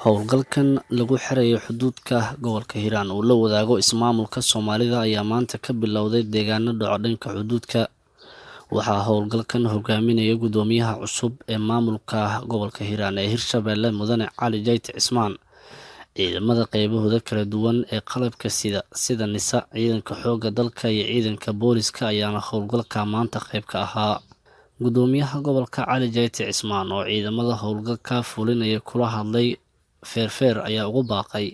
Howlgalkan lagu xirayo xuduudka gobolka Hiiraan uu la wadaago ismaamulka Soomaalida ayaa maanta ka bilowday deegaano dhaco dhanka xuduudka. Waxaa howlgalkan hogaaminaya gudoomiyaha cusub ee maamulka gobolka Hiiraan ee Hirshabelle, Mudane Cali Jayte Cismaan. Ciidamada qeybahooda kala duwan ee qalabka sida NISA, ciidanka xoogga dalka iyo ciidanka booliska ayaana howlgalka maanta qeyb ka ahaa. Gudoomiyaha gobolka Cali Jayte Cismaan oo ciidamada howlgalka fulinaya kula hadlay Feerfeer ayaa ugu baaqay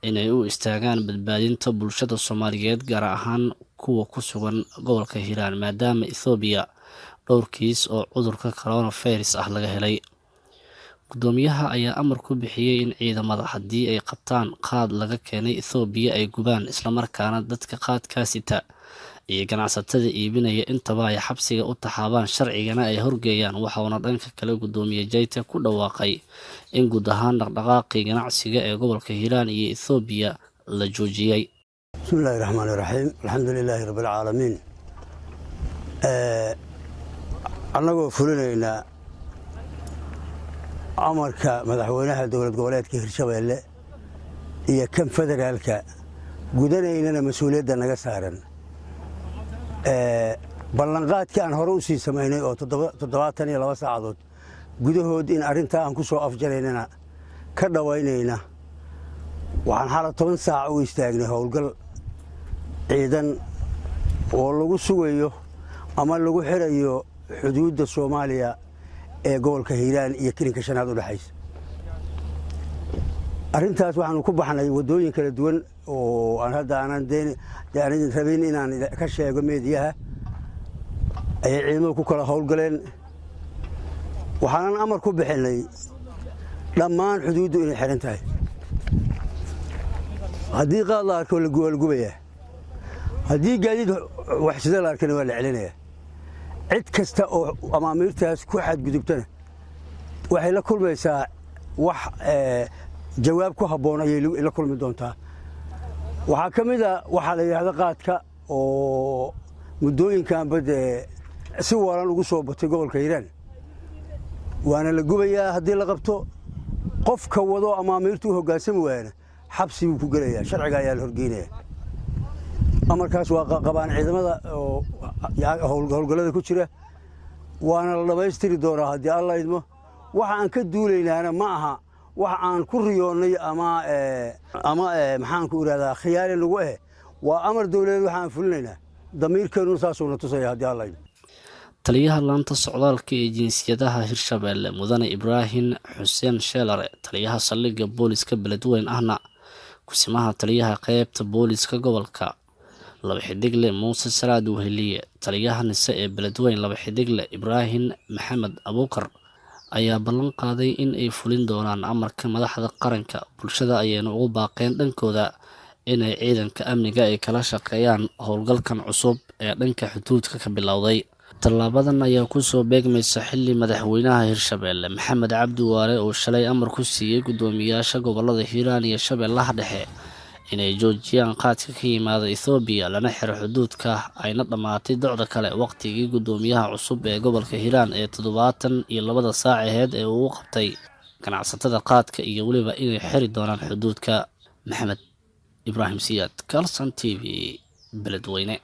inay u istaagaan badbaadinta bulshada Soomaaliyeed, gaar ahaan kuwa ku sugan gobolka Hiiraan, maadaama Ethoobiya dhowr kiis oo cudurka coronavirus ah laga helay. Gudoomiyaha ayaa amar ku bixiyey in ciidamada haddii ay qabtaan qaad laga keenay Ethoobiya ay gubaan, islamarkaana dadka qaadkaa sita iyo ganacsatada iibinaya intaba ay xabsiga u taxaabaan, sharcigana ay horgeeyaan. Waxauna dhanka kale gudoomiye Jayte ku dhawaaqay in guud ahaan dhaqdhaqaaqii ganacsiga ee gobolka Hiiraan iyo Ethoobiya la joojiyey. Bismillahi raxmaani raxiim, alxamdu lilaahi rabbilcaalamiin. Annagoo fulinaynaa amarka madaxweynaha dowlad goboleedka Hirshabeelle iyo kan federaalka, gudanaynana mas-uuliyadda naga saaran, ballanqaadkii aan hore u sii samaynay oo 72 saacadood gudahood in arrintaa aan ku soo afjaraynana ka dhowaynayna, waxaan xala 10 saac u istaagnay howlgal ciidan oo lagu sugayo ama lagu xirayo xuduudda Soomaaliya ee gobolka Hiiraan iyo Kilinka Shanaad u dhexaysa. Arrintaas waxaanu ku baxnay waddooyin kala duwan oo aan hadda aanan aanan rabin inaan ka sheego meediyaha, ayay ciidamadu ku kala howlgaleen. Waxaanan amar ku bixinnay dhammaan xuduuddu inay xihan tahay. Haddii qaad la arko waa la gubayaa, haddii gaadiid waxsida la arkana waa la celinayaa. Cid kasta oo amaamiirtaas ku xadgudubtana waxay la kulmaysaa wax jawaab ku habboon ayay la kulmi doontaa. Waxaa ka mid a waxaa la yidhahda qaadka oo muddooyinkanba dee si waran ugu soo batay gobolka Hiiraan, waana la gubayaa haddii la qabto. Qofka wadoo amaamiirta u hoggaansami waayana xabsi buu ku gelayaa, sharciga ayaa la horgeynaya. Amarkaas waa qabaan ciidamada oo howlgallada ku jira, waana la dhammaystiri doonaa haddii Alla idmo. Waxa aan ka duulaynaana ma aha wax aan ku riyoonnay ama maxaan ku idhahdaa khiyaali lagu eh, waa amar dowladeed waxa aan fulinaynaa, damiirkeennuna saasuuna tusaya haddii Alla idmo. Taliyaha laanta socdaalka ee jinsiyadaha Hirshabelle, Mudane Ibraahim Xuseen Sheelare, taliyaha saldhigga booliska Beledweyne ahna kusimaha taliyaha qeybta booliska gobolka, laba xidigle Muuse Salaad Weheliye, taliyaha NISE ee Beledweyne, laba xidigle Ibraahim Maxamed Abuukar ayaa ballan qaaday in ay fulin doonaan amarka madaxda qaranka. Bulshada ayayna ugu baaqeen dhankooda inay ciidanka amniga ay kala shaqeeyaan howlgalkan cusub ee dhanka xuduudka ka bilowday. Tallaabadan ayaa kusoo beegmaysa xilli madaxweynaha Hirshabelle Maxamed Cabdi Waare uu shalay amar ku siiyey guddoomiyaasha gobolada Hiiraan iyo Shabeellaha Dhexe inay joojiyaan qaadka ka yimaada Ethoobiya, lana xiro xuduudka, ayna dhammaatay docda kale waqtigii guddoomiyaha cusub ee gobolka Hiiraan ee 72-da saac aheyd ee uu u qabtay ganacsatada qaadka iyo weliba inay xiri doonaan xuduudka. Maxamed Ibraahim Siyaad, Carlson TV, Beledweyne.